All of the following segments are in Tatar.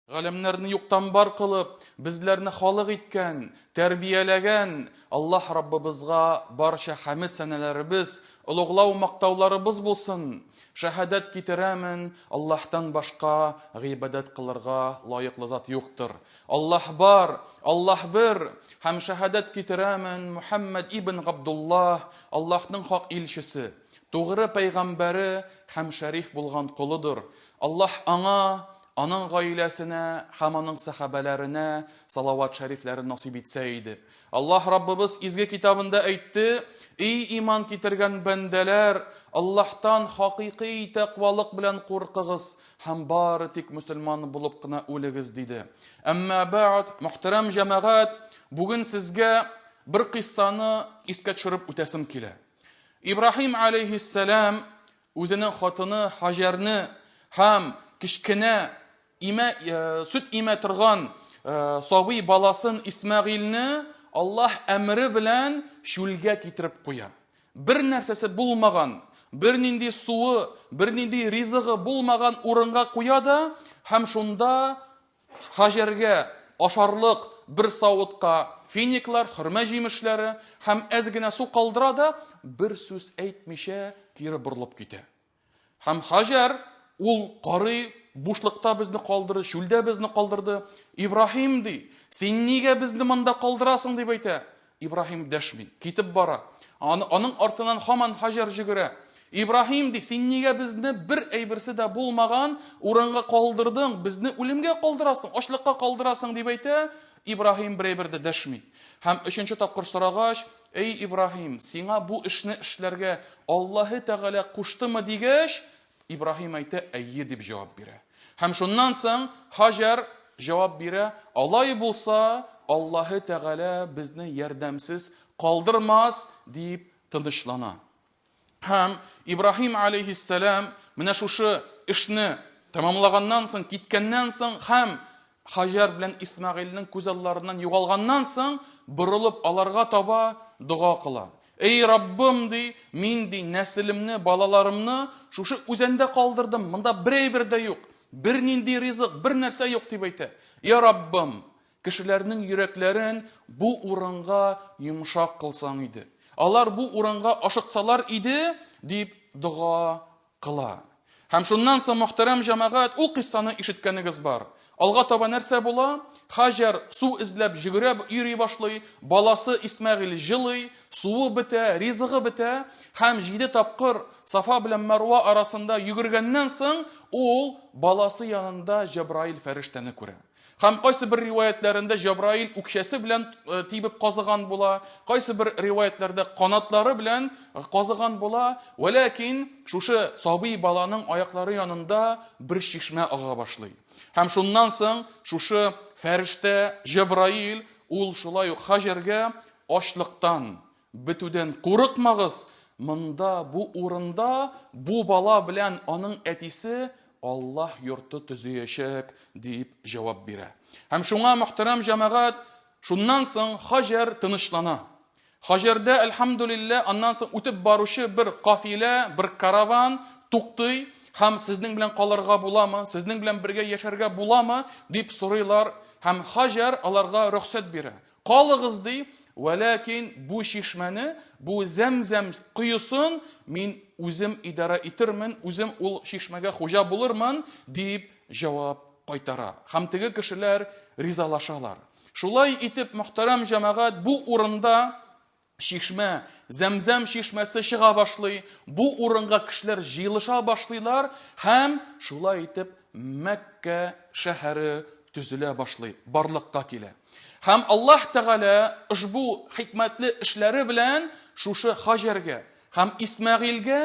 Галәмнәрне юктан бар кылып, безләрне халык иткән, тәрбияләгән Аллаһ Раббыбызга барча хәмед сәнәләребез, олуглау мактауларыбыз булсын. Шәһадәт китерәмен, Аллаһтан башка гыйбадәт кылырга лаеклы зат юктыр. Аллаһ бар, Аллаһ бер, һәм шәһадәт китерәмен, Мухәммәд ибн Габдуллаһ, Аллаһның хак илчесе, тугры пәйгамбәре һәм шәриф булган колыдыр. Аллаһ аңа, аның гаиләсенә һәм аның сәхабәләренә салават шәрифләрен насыйп итсә иде. Аллаһ Раббыбыз изге китабында әйтте, Эй иман китергән бәндәләр, Аллаһтан хакыйкый тәкъвалык белән куркыгыз һәм бары тик мөселман булып кына үлегез, диде. Әмма бәгъд, мөхтәрәм җәмәгать, бүген сезгә бер кыйссаны искә төшереп үтәсем килә. Ибраһим алейһиссәлам Үзенең хатыны Һаҗәрне һәм кечкенә имә, э, сөт имә торган э, сабый баласын Исмәгыйльне Аллаһ әмере белән чүлгә китереп куя. Бер нәрсәсе булмаган, бернинди суы, бернинди ризыгы булмаган урынга куя да һәм шунда Һаҗәргә ашарлык бер савытка финиклар, хөрмә җимешләре һәм әз генә су калдыра да, бер сүз әйтмичә кире борылып китә. Һәм Һаҗәр ул карый, бушлыкта безне калдырды, чүлдә безне калдырды. Ибраһим ди, син нигә безне монда калдырасың дип әйтә. Ибраһим дәшми, китеп бара. Аның артыннан һаман Һаҗәр җөгерә. Ибраһим ди, син нигә безне бер әйберсе дә булмаган урынга калдырдың, безне үлемгә калдырасың, ачлыкка калдырасың дип әйтә. Ибраһим бер әйбер дә дәшми. Һәм өченче тапкыр сорагач, эй Ибраһим, сиңа бу эшне эшләргә Аллаһы Тәгалә куштымы дигәч, Ибраһим әйтә, әйе дип җавап бирә. Һәм шуннан соң Һаҗәр җавап бирә, алай булса, Аллаһы Тәгалә безне ярдәмсез калдырмас, дип тынычлана. Һәм Ибраһим алейһиссәлам менә шушы эшне тәмамлаганнан соң, киткәннән соң һәм Һаҗәр белән Исмәгыйльнең күз алларыннан югалганнан соң, борылып аларга таба дога кыла. Эй, Раббым, ди, мин, ди, нәселемне, балаларымны шушы үзәндә калдырдым, монда бер әйбер дә юк, бернинди ризык, бер нәрсә юк, дип әйтә. Я Раббым, кешеләрнең йөрәкләрен бу урынга йомшак кылсаң иде. Алар бу урынга ашыксалар иде, дип дога кыла. Һәм шуннан соң, мөхтәрәм җәмәгать, ул кыйссаны ишеткәнегез бар. Алга таба нәрсә була? Хаҗәр су эзләп җөгерә йөри башлый, баласы Исмәгыйль җылый, суы бетә, ризыгы бетә, һәм җиде тапкыр Сафа белән Мәрва арасында йөгергәннән соң, ул баласы янында Җәбраил фәрештәне күрә. Һәм кайсы бер риваятләрендә Җабраил үкчәсе белән э, тибеп казыган була, кайсы бер риваятләрдә канатлары белән э, казыган була. Вәләкин шушы сабый баланың аяклары янында бер чишмә ага башлый. Һәм шуннан соң шушы фәрештә Җабраил ул шулай ук Хаҗәргә ачлыктан Бетүдән курыкмагыз, монда, бу урында бу бала белән аның әтисе Аллаһ йорты төзиячәк, дип җавап бирә. Һәм шуңа, мөхтәрәм җәмәгать, шуннан соң Хаҗәр тынычлана. Хаҗәрдә, әлхәмдүлилләһ, аннан соң үтеп баручы бер кафилә, бер караван туктый һәм сезнең белән калырга буламы, сезнең белән бергә яшәргә буламы, дип сорыйлар. Һәм Хаҗәр аларга рөхсәт бирә. Калыгыз, ди, вәләкин бу чишмәне, бу зәм-зәм коесын мин үзем идарә итермен, үзем ул чишмәгә хуҗа булырмын, дип җавап кайтара. Һәм теге кешеләр ризалашалар. Шулай итеп, мөхтәрәм җәмәгать, бу урында чишмә, зәмзәм чишмәсе чыга башлый, бу урынга кешеләр җыелыша башлыйлар һәм шулай итеп Мәккә шәһәре төзелә башлый, барлыкка килә. Һәм Аллаһ Тәгалә ошбу хикмәтле эшләре белән шушы Хаҗәргә һәм Исмәгыйльгә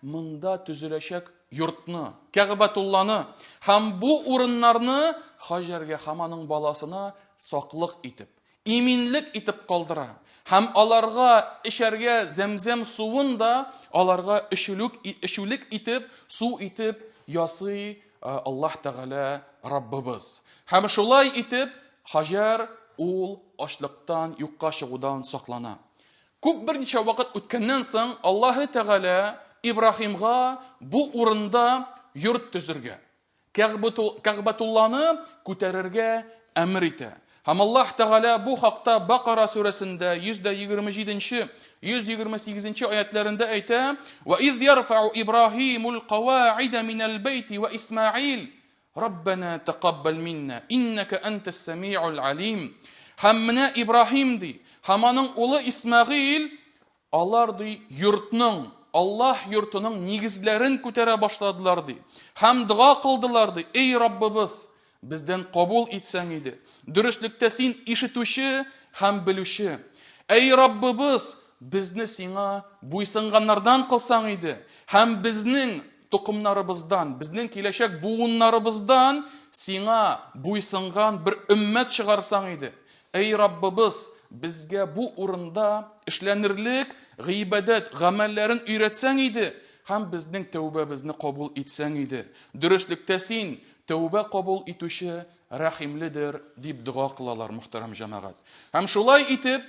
монда төзеләчәк йортны, Кәгъбәтулланы һәм бу урыннарны Хаҗәргә һәм аның баласына саклык итеп, иминлек итеп калдыра һәм аларга эчәргә зәмзәм суын да аларга эчүлек, эчүлек итеп, су итеп ясый Аллаһ Тәгалә Раббыбыз. Һәм шулай итеп Хаҗәр ул ачлыктан, юкка чыгудан саклана. Күп берничә вакыт үткәннән соң Аллаһы Тәгалә Ибраһимга бу урында йорт төзергә, Кәгъбәтулланы күтәрергә әмер итә. Һәм Аллаһ Тәгалә бу хакта Бакара сүрәсендә 127-нче, 128-нче аятләрендә әйтә: "Ва из ярфау Ибраһимул каваида минәл бәйти ва Исмаил, Раббана тәкаббал минна, иннәкә әнтәс сәмиул алим." Һәм менә Ибраһим ди, һәм аның улы Исмагыйль Алар, ди, йортның, Аллаһ йортының нигезләрен күтәрә башладылар, ди. Һәм дога кылдылар, ди, Эй Раббыбыз, бездән кабул итсәң иде. Дөреслектә син ишетүче һәм белүче. Эй Раббыбыз, безне сиңа буйсынганнардан кылсаң иде һәм безнең токымнарыбыздан, безнең киләчәк буыннарыбыздан сиңа буйсынган бер өммәт чыгарсаң иде. Әй Раббыбыз, безгә бу урында эшләнерлек гыйбадәт гамәлләрен өйрәтсәң иде һәм безнең тәүбәбезне кабул итсәң иде. Дөреслектә син тәүбә кабул итүче рәхимледер, дип дога кылалар, мөхтәрәм җәмәгать. Һәм шулай итеп,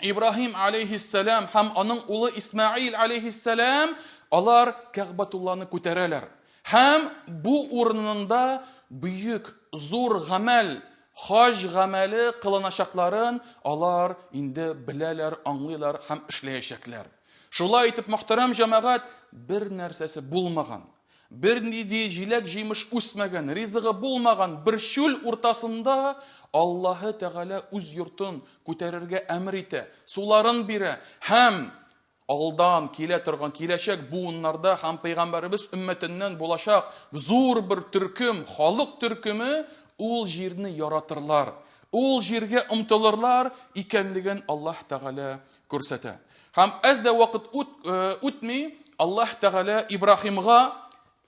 Ибраһим алейһиссәлам һәм аның улы Исмаил алейһиссәлам алар Кәгъбәтулланы күтәрәләр. Һәм бу урынында бөек, зур гамәл, хаҗ гамәле кылыначакларын алар инде беләләр, аңлыйлар һәм эшләячәкләр. Шулай итеп, мөхтәрәм җәмәгать, бер нәрсәсе булмаган, Бернинди җиләк-җимеш үсмәгән, ризыгы булмаган бер чүл уртасында Аллаһы Тәгалә үз йортын күтәрергә әмер итә, суларын бирә һәм алдан килә торган киләчәк буыннарда һәм пәйгамбәребез өммәтеннән булачак зур бер төркем, халык төркеме ул җирне яратырлар, ул җиргә омтылырлар икәнлеген Аллаһ Тәгалә күрсәтә. Һәм әз дә вакыт үт, үтми, Аллаһ Тәгалә Ибраһимга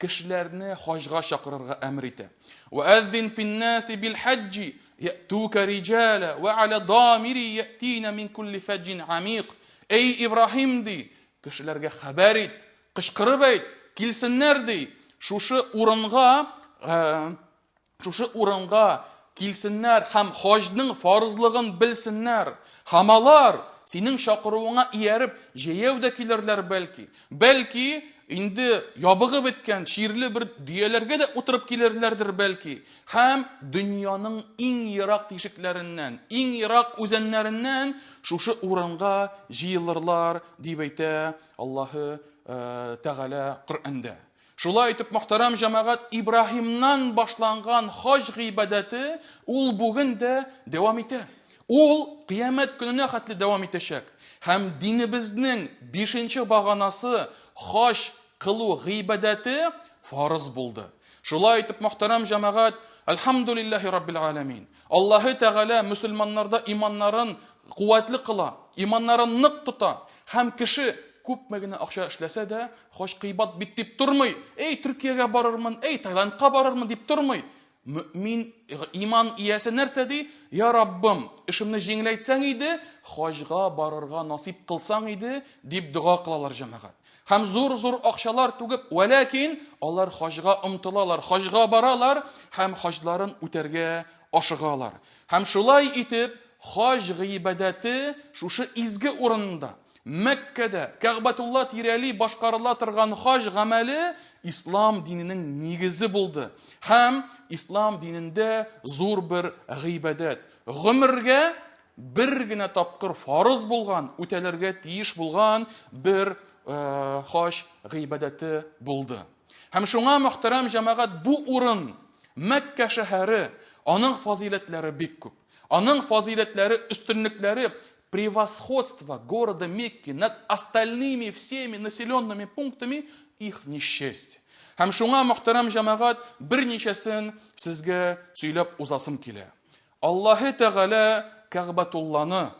кешеләрне хаҗга чакырырга әмер итә. Ва әззин финнаси бил хаҗҗи я'тука риҗала ва аля дамири я'тина мин кулли фаҗҗин амик. Эй Ибраһим ди, кешеләргә хәбәр ит, кычкырып әйт, килсеннәр ди. Шушы урынга Шушы урынга килсеннәр һәм хаҗның фарызлыгын белсеннәр. Һәм алар синең чакыруыңа ияреп җәяү дә килерләр бәлки. Бәлки инде ябыгып беткән чирле бер дөяләргә дә утырып килерләрдер бәлки. Һәм дөньяның иң ерак тишекләреннән, иң ерак үзәннәреннән шушы урынга җыелырлар, дип әйтә Аллаһы Тәгалә Коръәндә. Шулай итеп, мөхтәрәм җәмәгать, Ибраһимнан башланган хаҗ гыйбадәте ул бүген дә дәвам итә. Ул кыямәт көненә хәтле дәвам итәчәк. Һәм динебезнең бишенче баганасы хаҗ кылу гыйбадәте фарыз булды. Шулай итеп, мөхтәрәм җәмәгать, әлхәмдүлилләһи раббил галәмин. Аллаһы Тәгалә мөселманнарда иманнарын куәтле кыла, иманнарын нык тота һәм кеше күпме генә акча эшләсә дә, хаҗ кыйбат бит дип тормый. Эй, Төркиягә барырмын, эй, Таиландка барырмын дип тормый. Мөмин иман иясе нәрсә ди? Я Раббым, эшемне җиңеләйтсәң иде, хаҗга барырга насыйп кылсаң иде, дип дога кылалар җәмәгать. Һәм зур-зур акчалар түгеп, вәләкин алар хаҗга омтылалар, хаҗга баралар һәм хаҗларын үтәргә ашыгалар. Һәм шулай итеп, хаҗ гыйбадәте шушы изге урында, Мәккәдә, Кәгъбәтулла тирәли башкарыла торган хаҗ гамәле ислам диненең нигезе булды. Һәм ислам динендә зур бер гыйбадәт. Гомергә бер генә тапкыр фарыз булган, үтәлергә тиеш булган бер э, хаҗ гыйбадәте булды. Һәм шуңа мөхтәрәм җәмәгать бу урын Мәккә шәһәре, аның фазыйләтләре бик күп. Аның фазыйләтләре, өстенлекләре превосходство города Мекки над остальными всеми населенными пунктами их не счесть. Һәм шуңа мөхтәрәм җәмәгать берничәсен сезгә сөйләп узасым килә. Аллаһы Тәгалә Кәгъбәтулланы,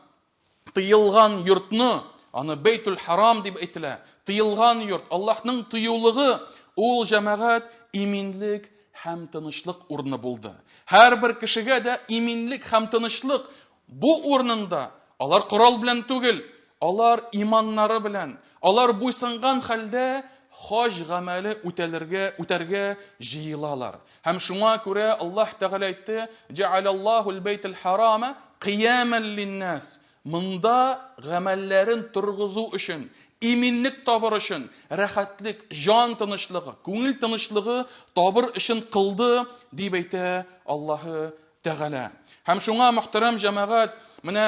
тыелган йортны, аны Бәйтул Харам дип әйтелә, тыелган йорт, Аллаһның тыюлыгы, ул җәмәгать иминлек һәм тынычлык урыны булды. Һәрбер кешегә дә иминлек һәм тынычлык бу урынында алар корал белән түгел, алар иманнары белән, алар буйсынган хәлдә хаҗ гамәле үтәлергә, үтәргә җыелалар. Һәм шуңа күрә Аллаһ Тәгалә әйтте, Җәалаллаһул бәйтел харама кыямән линнас. Монда гамәлләрен торгызу өчен, иминлек табыр өчен, рәхәтлек, җан тынычлыгы, күңел тынычлыгы табыр өчен кылды, дип әйтә Аллаһы Тәгалә. Һәм шуңа, мөхтәрәм җәмәгать, менә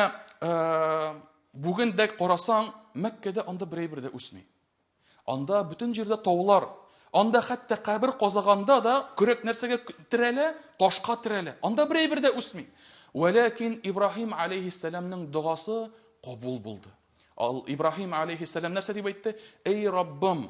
бүген дә карасаң, Мәккәдә анда бер әйбер дә үсми. Анда бөтен җирдә таулар. Анда хәтта кабер казаганда да көрәк нәрсәгә терәлә? Ташка терәлә. Анда бер әйбер дә үсми. Вәләкин Ибраһим алейһиссәламнең догасы кабул булды. Ал Ибраһим алейһиссәлам нәрсә дип әйтте? Эй Раббым,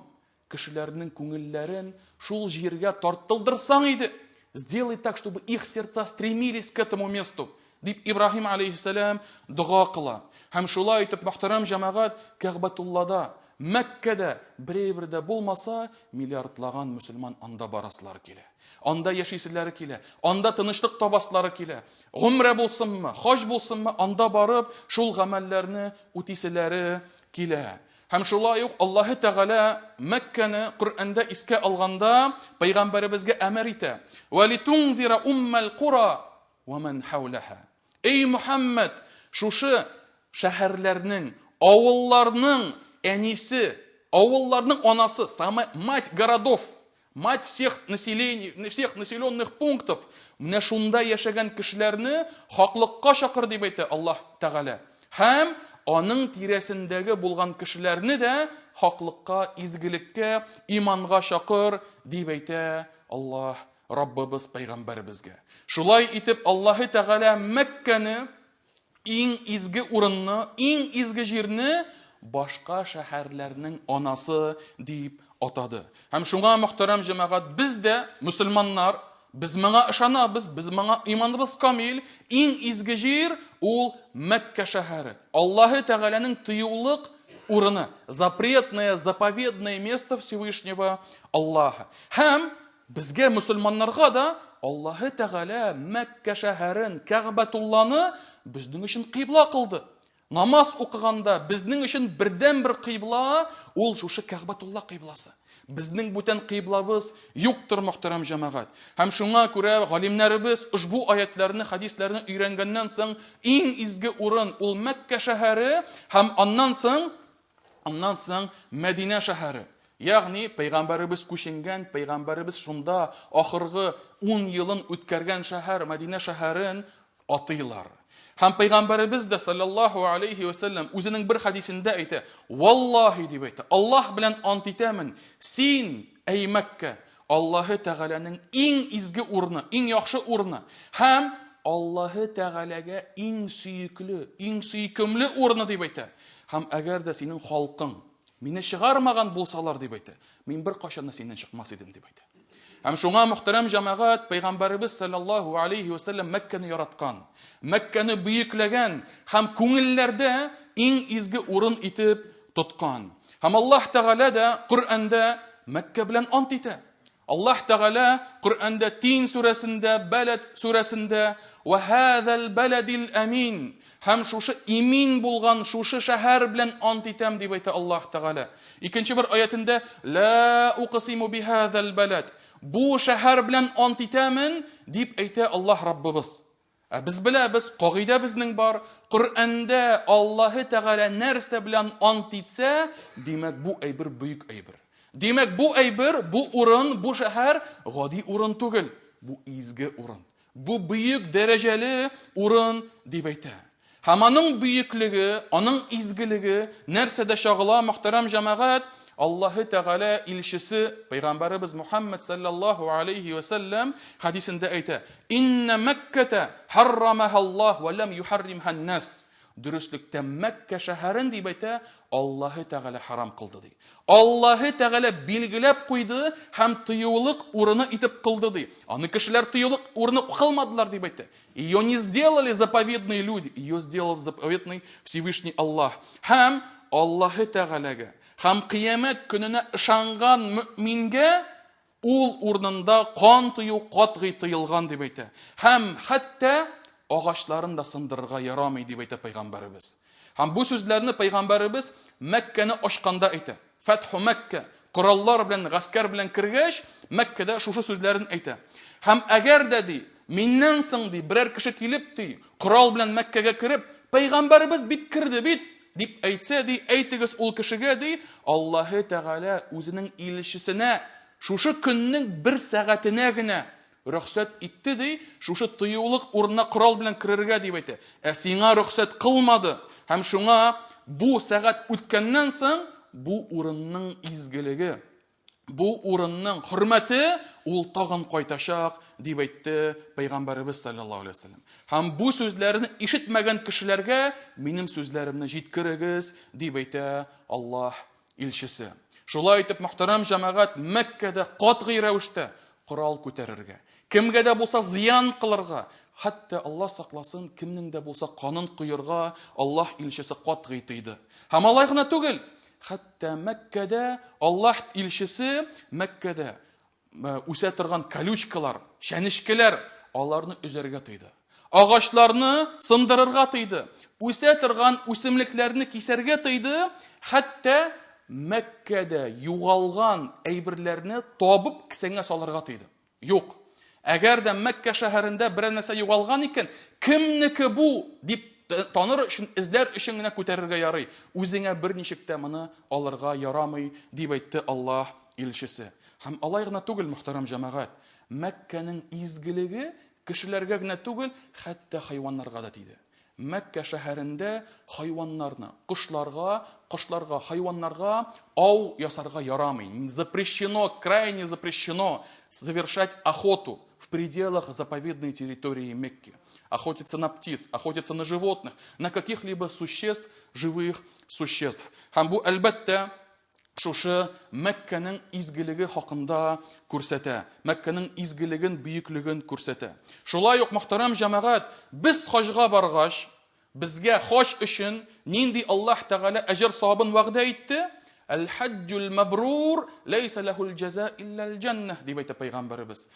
кешеләрнең күңелләрен шул җиргә тартылдырсаң иде. Сделай так, чтобы их сердца стремились к этому месту. Дип Ибраһим алейһиссәлам дога кыла. Һәм шулай итеп, мөхтәрәм җәмәгать, Кәгъбәтуллада, Мәккәдә берәй-бер дә булмаса, миллиардлаган мөселман анда барасылары килә. Анда яшиселәре килә, анда тынычлык табасылары килә. Гомрә булсынмы, хаҗ булсынмы, анда барып, шул гамәлләрне үтиселәре килә. Һәм шулай ук Аллаһы Тәгалә Мәккәне Коръәндә искә алганда, пәйгамбәребезгә әмер итә: "Ва литунзира уммал кура ва ман хауляха". Эй Мухаммад, шушы шәһәрләрнең, авылларның әнисе, авылларның анасы, самая мать городов, мать всех населений, всех населенных пунктов, менә шунда яшәгән кешеләрне хаклыкка чакыр дип әйтә Аллаһ Тәгалә. Һәм аның тирәсендәге булган кешеләрне дә хаклыкка, изгелеккә, иманга чакыр дип әйтә Аллаһ Раббыбыз пәйгамбәребезгә. Шулай итеп Аллаһы Тәгалә Мәккәне иң изге урынны, иң изге җирне башка шәһәрләрнең анасы дип атады. Һәм шуңа, мөхтәрәм җәмәгать, без дә, мөселманнар, без моңа ышанабыз, без моңа иманыбыз камил, иң изге җир ул Мәккә шәһәре. Аллаһы Тәгаләнең тыюлык урыны, запретное, заповедное место Всевышнего Аллаха. Һәм Безгә, мөселманнарга да, Аллаһы Тәгалә Мәккә шәһәрен, Кәгъбәтулланы безнең өчен кыйбла кылды. Намаз укыганда безнең өчен бердәнбер кыйбла ул шушы Кәгъбәтулла кыйбласы. Безнең бүтән кыйблабыз юктыр, мөхтәрәм җәмәгать. Һәм шуңа күрә галимнәребез ошбу аятларны, хәдисләрне өйрәнгәннән соң иң изге урын ул Мәккә шәһәре һәм аннан соң Аннан соң Мәдинә шәһәре. Ягъни пәйгамбәребез күченгән, пәйгамбәребез шунда ахыргы 10 елын үткәргән шәһәр Мәдинә шәһәрен атыйлар. Һәм пәйгамбәребез дә саллаллаһу алейхи ва саллям үзенең бер хәдисендә әйтә: "Валлаһи дип әйтә, Аллаһ белән ант итәмен, син, әй Мәккә, Аллаһы Тәгаләнең иң изге урыны, иң яхшы урыны һәм Аллаһы Тәгаләгә иң сөекле, иң сөйкемле урыны дип әйтә. Һәм әгәр дә синең халкың мине чыгармаган булсалар дип әйтә, мин беркайчан да синнән чыкмас идем дип әйтә. Һәм шуңа мөхтәрәм җәмәгать пәйгамбәребез саллаллаһу алейхи ва саллям Мәккәне яраткан, Мәккәне бөекләгән һәм күңелләрдә иң изге урын итеп тоткан. Һәм Аллаһ Тәгалә дә Коръәндә Мәккә белән ант итә. Аллаһ Тәгалә Коръәндә Тин сүрәсендә, Бәләд сүрәсендә «Ва хазал бәләдил амин» һәм шушы имин булган шушы шәһәр белән ант итәм дип әйтә Аллаһ Тәгалә. Икенче бер аятендә «Ла уксиму бихазал бәләд» бу шәһәр белән ант итәмен дип әйтә Аллаһ Раббыбыз. Ә без беләбез, кагыйдә безнең бар, Коръәндә Аллаһы Тәгалә нәрсә белән ант итсә, димәк, бу әйбер бөек әйбер. Димәк, бу әйбер, бу урын, бу шәһәр гади урын түгел, бу изге урын. Бу бөек дәрәҗәле урын дип әйтә. Һәм аның бөеклеге, аның изгелеге нәрсәдә чагыла, мөхтәрәм җәмәгать? Аллаһы Тәгалә илчесе, пәйгамбәребез Мухаммад саллаллаһу алейхи ва сәлләм хәдисендә әйтә: "Инна Мәккәтә харрамаһа Аллаһ ва лам юхарримха нас". Дөреслектә Мәккә шәһәрен дип әйтә, Аллаһы Тәгалә харам кылды ди. Аллаһы Тәгалә билгеләп куйды һәм тыюлык урыны итеп кылды ди. Аны кешеләр тыюлык урыны кылмадылар дип әйтә. Ее не сделали заповедные люди, ее сделал заповедный Всевышний Аллаһ. Һәм Аллаһы Тәгаләгә һәм кыямәт көненә ышанган мөмингә ул урынында кан тою катгый тыелган дип әйтә. Һәм хәтта агачларын да сындырырга ярамый дип әйтә пәйгамбәребез. Һәм бу сүзләрне пәйгамбәребез Мәккәне ачканда әйтә. Фәтху Мәккә, кораллар белән, гаскәр белән кергәч, Мәккәдә шушы сүзләрен әйтә. Һәм әгәр дә ди, миннән соң ди, берәр кеше килеп ди, корал белән Мәккәгә кереп, пәйгамбәребез бит керде бит, дип әйтсә, ди, әйтегез ул кешегә, ди, Аллаһы Тәгалә үзенең илчесенә шушы көннең бер сәгатенә генә рөхсәт итте, ди, шушы тыюлык урынына корал белән керергә, дип әйтә. Ә сиңа рөхсәт кылмады. Һәм шуңа бу сәгать үткәннән соң бу урынның изгелеге, бу урынның хөрмәте ул тагын кайтачак, дип әйтте Пәйгамбәребез саллаллаһу алейһи вәсәлләм. Һәм бу сүзләрне ишетмәгән кешеләргә минем сүзләремне җиткерегез, дип әйтә Аллаһ илчесе. Шулай итеп, мөхтәрәм җәмәгать, Мәккәдә катгый рәвештә корал күтәрергә, кемгә дә булса зыян кылырга, хәтта Аллаһ сакласын, кемнең дә булса канын коерга Аллаһ илчесе катгый тыйды. Һәм алай гына түгел, хәтта Мәккәдә Аллаһ илчесе Мәккәдә үсә торган колючкалар, чәнечкеләр, аларны өзәргә тыйды. Агачларны сындырырга тыйды. Үсә торган үсемлекләрне кисәргә тыйды, хәтта Мәккәдә югалган әйберләрне табып кесәңә салырга тыйды. Юк. Әгәр дә Мәккә шәһәрендә берәр нәрсә югалган икән, кемнеке бу дип таныр өчен, эзләр өчен генә күтәрергә ярый. Үзеңә берничек тә моны алырга ярамый, дип әйтте Аллаһ илчесе. Һәм алай гына түгел, мөхтәрәм җәмәгать, Мәккәнең изгелеге кешеләргә генә түгел, хәтта хайваннарга да тиде. Мәккә шәһәрендә хайваннарны, кошларга, кошларга, хайваннарга ау ясарга ярамый. Запрещено, крайне запрещено совершать охоту в пределах заповедной территории Мекки. Охотиться на птиц, охотиться на животных, на каких-либо существ, живых существ. Һәм бу, әлбәттә, шушы Мәккәнең изгелеге хакында күрсәтә. Мәккәнең изгелеген, бөеклеген күрсәтә. Шулай ук, мөхтәрәм җәмәгать, без хаҗга баргач, безгә хаҗ өчен нинди Аллаһ Тәгалә әҗер савабын вәгъдә итте? Әл-хаҗҗул мабрур ләйсә ләһул җәза илләл җәннәһ дип әйтә пәйгамбәребез.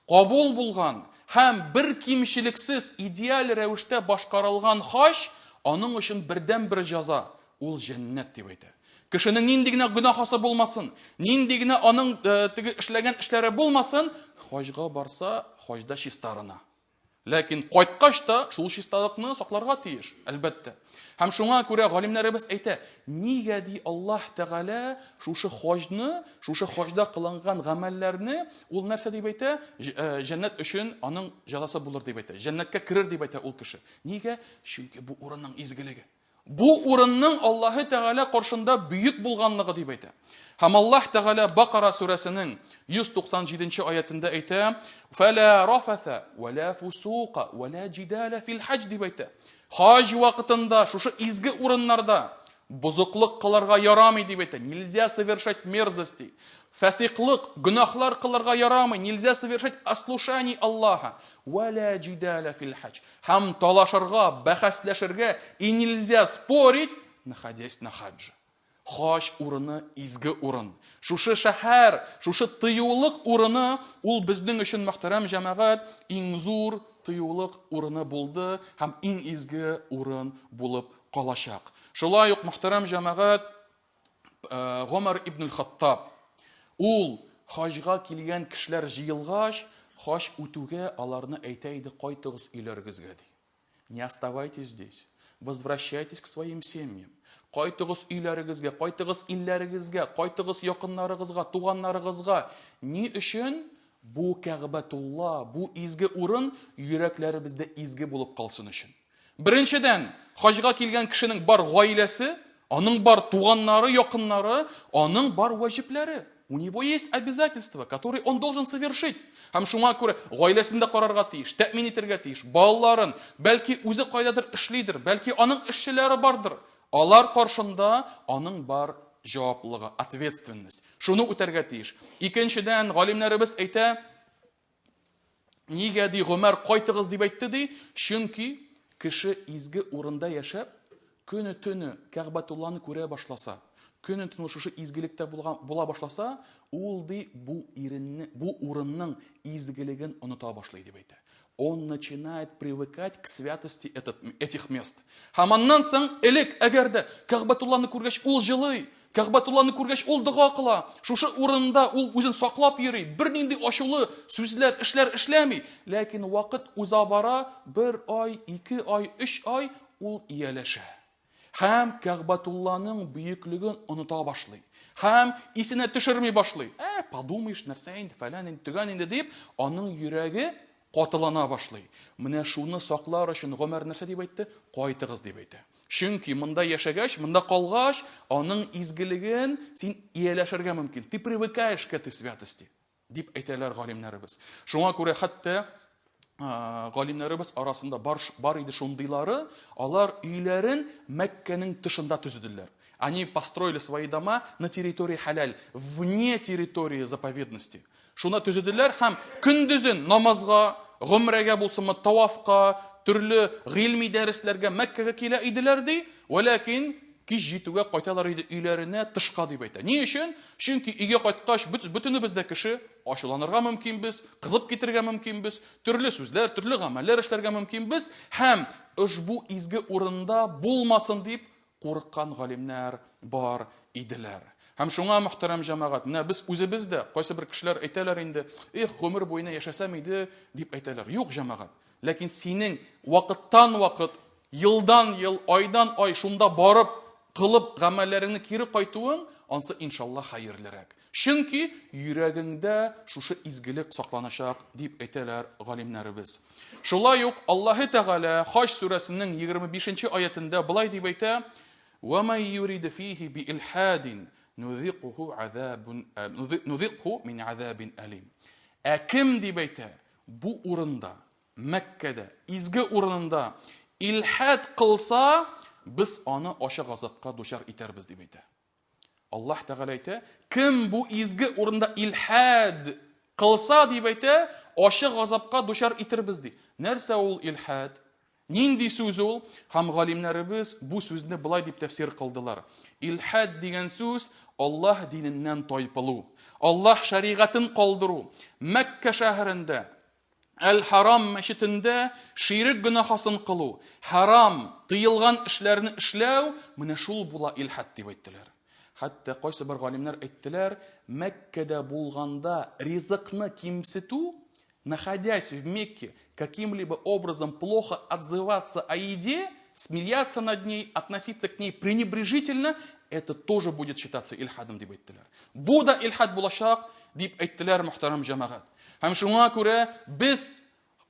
Кабул булган һәм бер кимчелексез идеаль рәвештә башкарылган хаҗ аның өчен бердәнбер җәза, ул җәннәт дип әйтә. Кешенең нинди генә гөнаһасы булмасын, нинди генә аның э, теге эшләгән эшләре булмасын, хаҗга барса, хаҗда чистарына. Ләкин кайткач та шул чисталыкны сакларга тиеш, әлбәттә. Һәм шуңа күрә галимнәребез әйтә, нигә ди Аллаһ Тәгалә шушы хаҗны, шушы хаҗда кылынган гамәлләрне ул нәрсә дип әйтә? Э, җәннәт өчен аның җәзасы булыр дип әйтә. Җәннәткә керер дип әйтә ул кеше. Нигә? Чөнки бу урынның изгелеге. Бу урынның Аллаһы Тәгалә каршында бөек булганлыгы дип әйтә. Һәм Аллаһ Тәгалә Бакара сүрәсенең 197 нче аятендә әйтә: "Фәлә рафаса ва ла фусука ва ла җидаля фил хаҗ" дип әйтә. Хаҗ вакытында шушы изге урыннарда бозыклык кылырга ярамый дип әйтә. Нельзя совершать мерзости. Фәсыйклык, гөнаһлар кылырга ярамый. Нельзя совершать ослушание Аллаха. Ва ла җидаля фил хаҗ. Һәм талашырга, бәхәсләшергә и нельзя спорить, находясь на хадже. Хаҗ урыны изге урын. Шушы шәһәр, шушы тыюлык урыны ул безнең өчен мөхтәрәм җәмәгать иң зур тыюлык урыны булды һәм иң изге урын булып калачак. Шулай ук мөхтәрәм җәмәгать Э, Гомар ибн Хаттаб ул хаҗга килгән кешеләр җыелгач, хаҗ үтүгә аларны әйтә иде, кайтыгыз өйләрегезгә ди. Не оставайтесь здесь. Возвращайтесь к своим семьям. Кайтыгыз өйләрегезгә, кайтыгыз илләрегезгә, кайтыгыз якыннарыгызга, туганнарыгызга. Ни өчен бу Кәгъбәтулла, бу изге урын йөрәкләребездә изге булып калсын өчен. Беренчедән, хаҗга килгән кешенең бар гаиләсе, аның бар туганнары, якыннары, аның бар вәҗипләре. У него есть обязательства, которые он должен совершить. Һәм шуңа күрә гаиләсен дә карарга тиеш, тәэмин итәргә тиеш, балаларын, бәлки үзе кайдадыр эшлидер, бәлки аның эшчеләре бардыр. Алар каршында аның бар җаваплылыгы, ответственность. Шуны үтәргә тиеш. Икенчедән, галимнәребез әйтә, Нигә ди Гомәр кайтыгыз дип әйтте ди? Чөнки кеше изге урында яшәп, көне-төне Кәгъбәтулланы күрә башласа, көне-төне шушы изгелектә булган була башласа, ул ди бу иренне, бу урынның изгелеген оныта башлый дип әйтә. Он начинает привыкать к святости этот, этих мест. Һәм аннан соң элек әгәр дә Кәгъбәтулланы күргәч ул җылый, Кәгъбәтулланы күргәч, ул дога кыла. Шушы урында ул үзен саклап йөри, бернинди ачулы сүзләр, эшләр эшләми. Ләкин вакыт уза бара, бер ай, ике ай, өч ай ул ияләшә. Һәм Кәгъбәтулланың бөеклеген оныта башлый. Һәм исенә төшерми башлый. Ә, подумаешь, нәрсә инде, фәлән инде, төгән инде дип, аның йөрәге катылана башлый. Менә шуны саклар өчен Гомәр нәрсә дип әйтте? Кайтыгыз дип әйтә. Чөнки монда яшәгәч, монда калгач, аның изгелеген син ияләшергә мөмкин. Ты привыкаешь к этой святости, дип әйтәләр галимнәребез. Шуңа күрә хәтта галимнәребез арасында бар, бар иде шундыйлары, алар өйләрен Мәккәнең тышында төзеделәр. Они построили свои дома на территории халяль, вне территории заповедности. Шуны төзеделәр һәм көндезен намазга, гомрәгә булсынмы, тавафка, төрле гыйльми дәресләргә Мәккәгә килә иделәр ди. Вәләкин кич җитүгә кайталар иде өйләренә, тышка дип әйтә. Ни өчен? Чөнки өйгә кайткач, бөтенебез дә кеше, ачуланырга мөмкинбез, кызып китергә мөмкинбез, төрле сүзләр, төрле гамәлләр эшләргә мөмкинбез һәм ошбу изге урында булмасын дип курыккан галимнәр бар иделәр. Һәм шуңа, мөхтәрәм җәмәгать, менә без үзебез дә, кайсы бер кешеләр әйтәләр инде, эх, гомер буена яшәсәм иде, дип әйтәләр. Юк, җәмәгать. Ләкин синең вакыттан вакыт, елдан ел, айдан ай шунда барып, кылып гамәлләреңне кире кайтуың, ансы иншалла хәерлерәк. Чөнки йөрәгеңдә шушы изгелек сакланачак, дип әйтәләр галимнәребез. Шулай ук Аллаһы Тәгалә Хаҗ сүрәсенең 25 нче аятендә болай дип әйтә: "Ва ман юрид фихи би илхадин нузикуху азабун э, нузикху мин азабин алим". Ә кем дип әйтә, бу урында, Мәккәдә, изге урынында илхад кылса, без аны ачы газапка дучар итәрбез дип әйтә. Аллаһ Тәгалә әйтә, кем бу изге урында илхад кылса дип әйтә, ачы газапка дучар итербез ди. Нәрсә ул илхад? Нинди сүз ул? Һәм галимнәребез бу сүзне болай дип тәфсир кылдылар. Илхад дигән сүз Аллаһ диненнән тайпылу, Аллаһ шәригатен калдыру. Мәккә шәһәрендә Әл-Харам мәчетендә ширек гөнаһасын кылу, харам, тыелган эшләрне эшләү, менә шул була илхад дип әйттеләр. Хәтта кайсы бер галимнәр әйттеләр, Мәккәдә булганда ризыкны кимсетү, находясь в Мекке, каким-либо образом плохо отзываться о еде, смеяться над ней, относиться к ней пренебрежительно, это тоже будет считаться илхадом дип әйттеләр. Бу да илхад булачак дип әйттеләр, мөхтәрәм җәмәгать. Һәм шуңа күрә без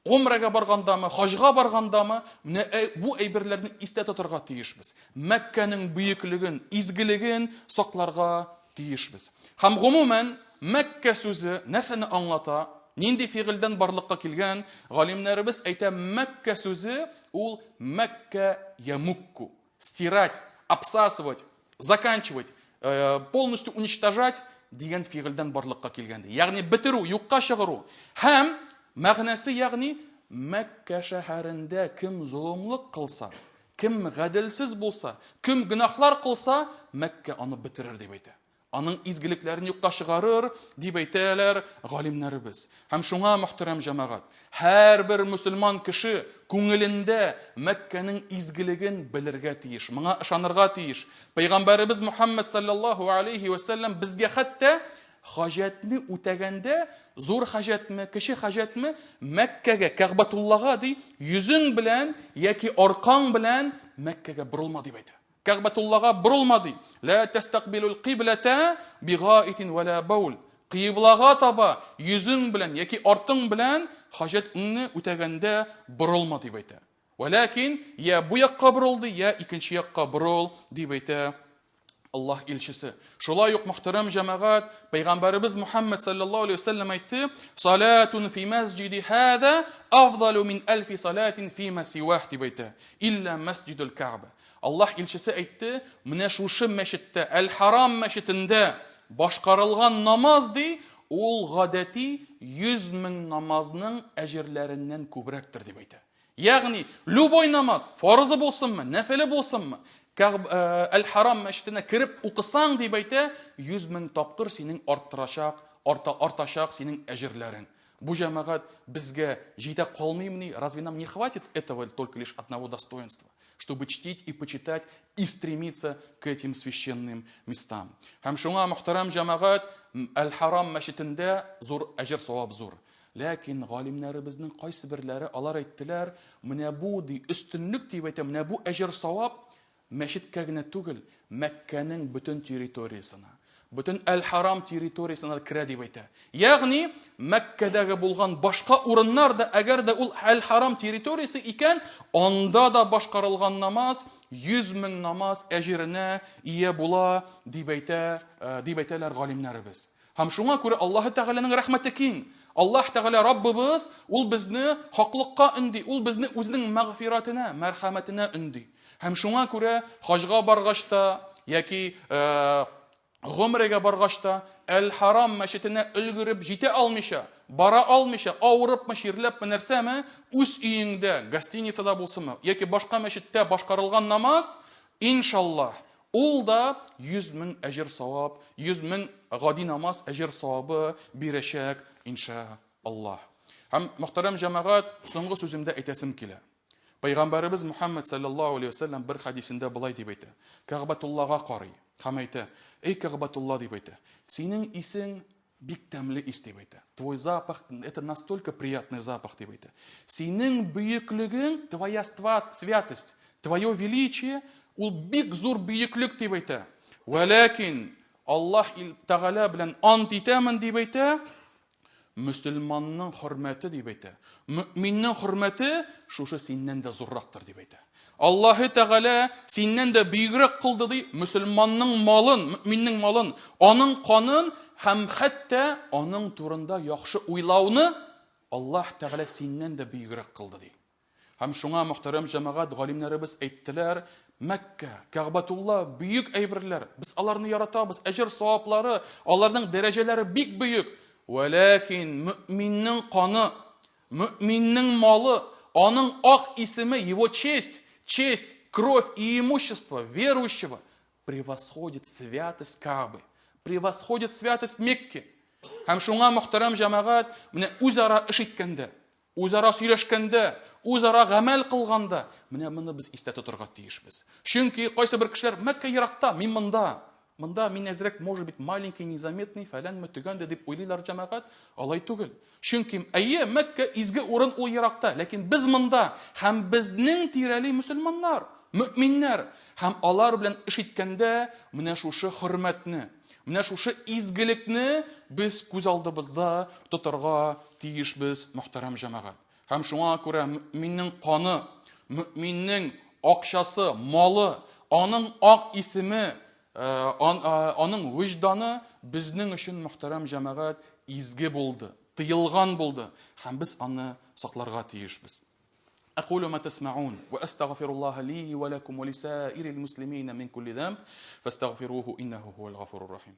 гомрәгә баргандамы, хаҗга баргандамы, менә бу әйберләрне истә тотарга тиешбез. Мәккәнең бөеклеген, изгелеген сакларга тиешбез. Һәм гомумән, Мәккә сүзе нәрсәне аңлата? Нинди фигыльдән барлыкка килгән? Галимнәребез әйтә, Мәккә сүзе ул Мәккә ямукку. Стирать, обсасывать, заканчивать, э, полностью уничтожать дигән фигыльдән барлыкка килгән. Ягъни бетерү, юкка чыгару. Һәм мәгънәсе ягъни Мәккә шәһәрендә кем золымлык кылса, кем гаделсез булса, кем гөнаһлар кылса, Мәккә аны бетерер дип әйтә. Аның изгелекләрен юкка чыгарыр, дип әйтәләр галимнәребез. Һәм шуңа, мөхтәрәм җәмәгать, һәрбер мөселман кеше күңелендә Мәккәнең изгелеген белергә тиеш, моңа ышанырга тиеш. Пәйгамбәребез Мухаммад саллаллаһу алейхи ва сәлләм безгә хәтта хаҗәтне үтәгәндә, зур хаҗәтме, кече хаҗәтме, Мәккәгә, Кәгъбәтуллага ди, йөзең белән яки аркаң белән Мәккәгә борылма дип әйтә. Кәгъбәтуллага борылма ди. Ла тәстәкбилул кыйбләтә бигаитин вә ла баул. Кыйблага таба йөзең белән яки артың белән хаҗәтеңне үтәгәндә борылма дип әйтә. Вәләкин я бу якка борыл ди, я икенче якка борыл дип әйтә Аллаһ илчесе. Шулай ук мөхтәрәм җәмәгать, пәйгамбәребез Мухаммад саллаллаһу алейхи вәсәлләм әйтте: "Салатун фи масҗиди хада афдалу мин алфи салатин фи ма сивах" дип әйтә. Илля масҗидул Кәгъбә. Аллаһ илчесе әйтте, менә шушы мәчеттә, Әл-Харам мәчетендә башкарылган намаз ди, ул гадәти 100 мең намазның әҗерләреннән күбрәктер дип әйтә. Ягъни, любой намаз, фарызы булсынмы, нәфеле булсынмы, э, Әл-Харам мәчетенә кереп укысаң дип әйтә, 100 мең тапкыр синең арттырачак, арта, артачак синең әҗерләрең. Бу җәмәгать безгә җитә калмыймыни? Разве нам не хватит этого только лишь одного достоинства, чтобы чтить и почитать и стремиться к этим священным местам? Һәм шуңа, мөхтәрәм җәмәгать, Әл-Харам мәчетендә зур әҗер савап зур. Ләкин галимнәребезнең кайсы берләре алар әйттеләр, менә бу ди өстенлек дип әйтә, менә бу әҗер савап Мәчеткә генә түгел, Мәккәнең бөтен территориясенә, бөтен Әл-Харам территориясенә керә дип әйтә. Ягъни, Мәккәдәге булган башка урыннар да, әгәр дә ул Әл-Харам территориясе икән, анда да башкарылган намаз 100 мең намаз әҗеренә ия була дип әйтә, э, дип әйтәләр галимнәребез. Һәм шуңа күрә Аллаһы Тәгаләнең рәхмәте киң. Аллаһ Тәгалә Раббыбыз, ул безне хаклыкка өнди, ул безне үзенең мәгъфиратенә, мәрхәмәтенә өнди. Һәм шуңа күрә хаҗга баргач та яки э, гомрәгә баргач та Әл-Харам мәчетенә өлгереп җитә алмыйча, бара алмыйча, авырыпмы, чирләпме, нәрсәме, үз өеңдә, гостиницада булсынмы, яки башка мәчеттә башкарылган намаз, иншаллаһ, Ул да 100 мең әҗер-савап, 100 мең гади намаз әҗер-савабы бирәчәк, инша Аллаһ. Һәм, мөхтәрәм җәмәгать, соңгы сүземдә әйтәсем килә. Пәйгамбәребез Мухаммад саллаллаһу алейһи вәсәлләм бер хәдисендә болай дип әйтә. Кәгъбәтуллага карый һәм әйтә: "Эй Кәгъбәтулла дип әйтә. Синең исең бик тәмле ис дип әйтә. Твой запах это настолько приятный запах дип әйтә. Синең бөеклегең, твоя святость, твое величие ул бик зур бөеклек дип әйтә. Вәләкин Аллаһ Тәгалә белән ант итәмен дип әйтә, мөселманның хөрмәте дип әйтә. Мөминнең хөрмәте шушы синнән дә зуррактыр дип әйтә. Аллаһы Тәгалә синнән дә бөегрәк кылды ди, мөселманның малын, мөминнең малын, аның канын һәм хәтта аның турында яхшы уйлауны Аллаһ Тәгалә синнән дә бөегрәк кылды ди. Һәм шуңа, мөхтәрәм җәмәгать, галимнәребез әйттеләр, Мәккә, Кәгъбәтулла бөек әйберләр. Без аларны яратабыз, әҗер саваплары, аларның дәрәҗәләре бик бөек. Вәләкин мөминнең каны, мөминнең малы, аның ак исеме, его честь, честь, кровь и имущество верующего превосходит святость Каабы, превосходит святость Мекки. Һәм шуңа, мөхтәрәм җәмәгать, менә үзара эш иткәндә, Үзара сөйләшкәндә, үзара гамәл кылганда, менә моны без истә тотарга тиешбез. Чөнки кайсы бер кешеләр Мәккә еракта, мин монда. Монда мин әзрәк, может быть, маленький, незаметный, фәләнме, төгән дә дип уйлыйлар җәмәгать. Алай түгел. Чөнки әйе, Мәккә изге урын ул еракта, ләкин без монда һәм безнең тирәли мөселманнар, мөэминнәр һәм алар белән эш иткәндә менә шушы хөрмәтне, Менә шушы изгелекне без күз алдыбызда тотарга тиешбез, мөхтәрәм җәмәгать. Һәм шуңа күрә мөэминнең каны, мөэминнең акчасы, малы, аның ак исеме, э, э, аның вөҗданы безнең өчен, мөхтәрәм җәмәгать, изге булды, тыелган булды һәм без аны сакларга тиешбез. أقول ما تسمعون وأستغفر الله لي ولكم ولسائر المسلمين من كل ذنب فاستغفروه إنه هو الغفور الرحيم.